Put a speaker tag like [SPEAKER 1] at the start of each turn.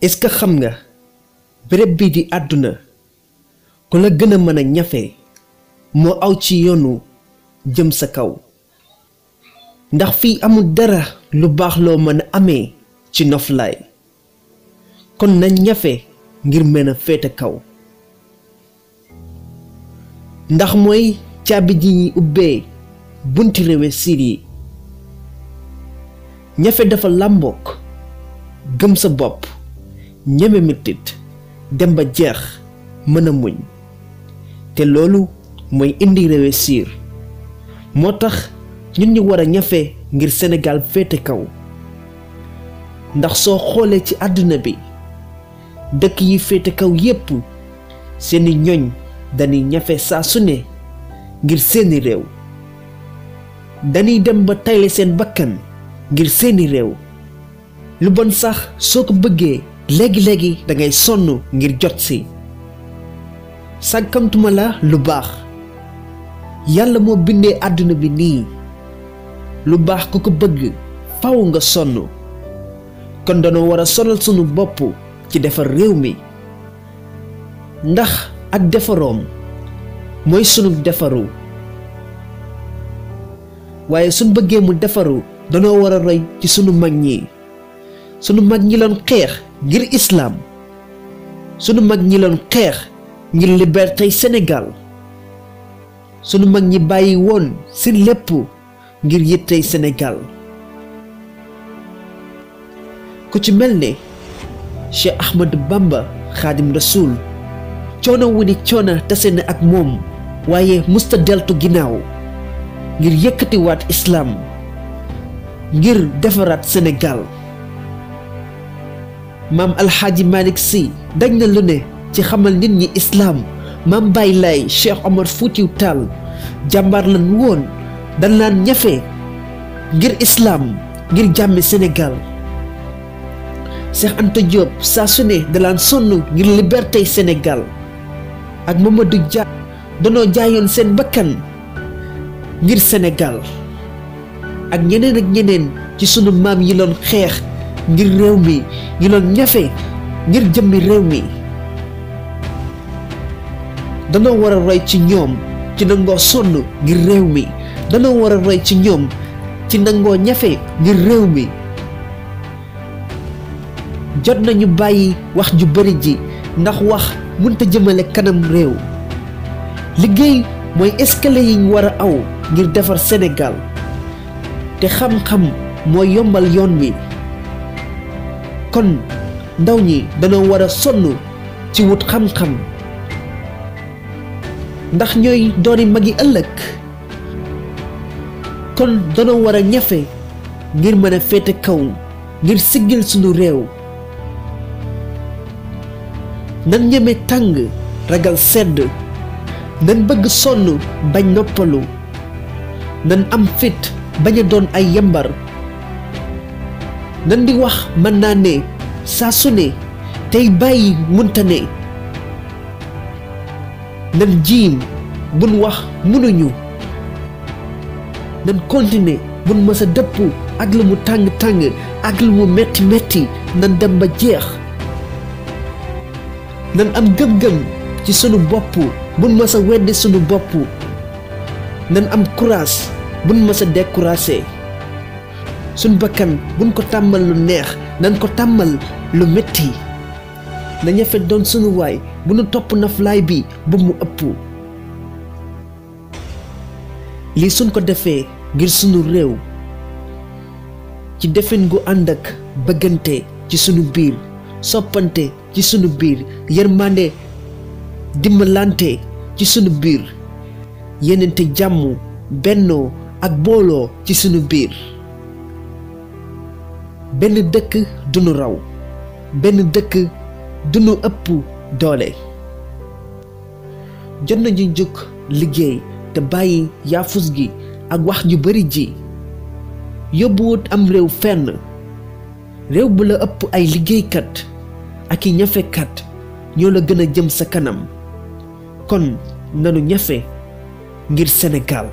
[SPEAKER 1] est-ce que xam nga béréb bi di àdduna ku la gën a mën a ñafe moo aw ci yoonu jëm sa kaw ndax fii amul dara lu baax loo mën a amee ci noflaay kon nañ ñafe ngir mën a féete kaw ndax mooy caabi ji ñi ubbee bunti réussir yi ñafe dafa làmbook gëm sa bopp ñeme metit dem ba jeex mën a muñ te loolu mooy indi réussir moo tax ñun ñu war a ñafe ngir Sénégal féete kaw ndax soo xoolee ci àdduna bi dëkk yi féete kaw yépp seeni ñoñ dañuy ñafe saa su ne ngir seeni réew dañuy dem ba tayle seen bakkan ngir seeni réew lu bon sax soo ko bëggee léegi-léegi da ngay sonn ngir jot si sàkkamtuma la lu baax yàlla moo bindee àdduna bi nii lu baax ku ko bëgg faw nga sonn kon dañoo war a sonal sunu bopp ci defar réew mi ndax ak defaroom mooy sunu defaru waaye suñ bëggee mu defaru danoo war a roy ci sunu mag ñi loon xeex ngir islam sunu mag ñi loon xeex ngir liberté Sénégal sunu mag ñi bàyyi woon seen lépp ngir yittey Sénégal ku ci mel ne Cheikh Ahmadou Bamba Xaadim Rasul coono wu ni coono tase na ak moom waaye musta deltu ginnaaw ngir yëkkatiwaat islam ngir defaraat Sénégal maam alxaaji Malick Sy dañ na lu ne ci xamal nit ñi islam maam Baye Laye Cheikh Omar Foutiou Tall jàmbaar lan woon dañ laan ñafe ngir islam ngir jàmmi Sénégal Cheikh Anta Diop saa su ne dalaan sonn ngir liberté Sénégal ak Mamadou Dia danoo jaayoon seen bakkan ngir Sénégal ak ñeneen ci sunu maam yi loon xeex ngir réew mi yi loon ñafe ngir jëmmi réew mi danoo war a roy ci ñoom ci nangoo sonn ngir réew mi danoo war a roy ci ñoom ci nangoo ñafe ngir réew mi jot nañu bàyyi wax ju bari ji ndax wax mënta jëmale kanam réew liggéey mooy escalier yi ñu war a aw ngir defar Sénégal te xam-xam mooy yombal yoon wi kon ndaw ñi danoo war a sonn ci wut xam-xam ndax ñooy dooni magi ëllëg kon danoo war a ñafe ngir mën a féete kaw ngir siggil sunu réew nan ñeme tàng ragal sedd nan bëgg sonn bañ noppalu nan am fit bañ a doon ay yambar nan di wax mën naa ne saa su ne tey bàyyi munta ne nan jiim bun wax mënuñu nan continuer bun mës a dëpp ak lu mu tàng-tàng ak lu mu metti nan dem ba jeex nan am gëm-gëm ci sunu bopp bun mës a weddi sunu bopp nan am courage bun mës a découragé suñ bakkan buñ ko tàmmal lu neex nan ko tàmmal lu metti na ñafe doon sunu waay bu nu topp naflaay bi ba mu ëpp lii suñ ko defee ngir sunu réew ci defin gu ànd ak bëggante ci sunu biir soppante ci sunu biir yërmande dimbalante ci sunu biir yéenante jàmm bennoo ak booloo ci sunu biir benn dëkk dunu raw benn dëkk dunu ëpp doole jot nañu jóg liggéey te bàyyi yaafus gi ak wax ju bari ji yóbbuwut am réew fenn réew bu la ëpp ay liggéeykat ak i ñafekat ñoo la gën a jëm sa kanam kon nanu ñafe ngir Sénégal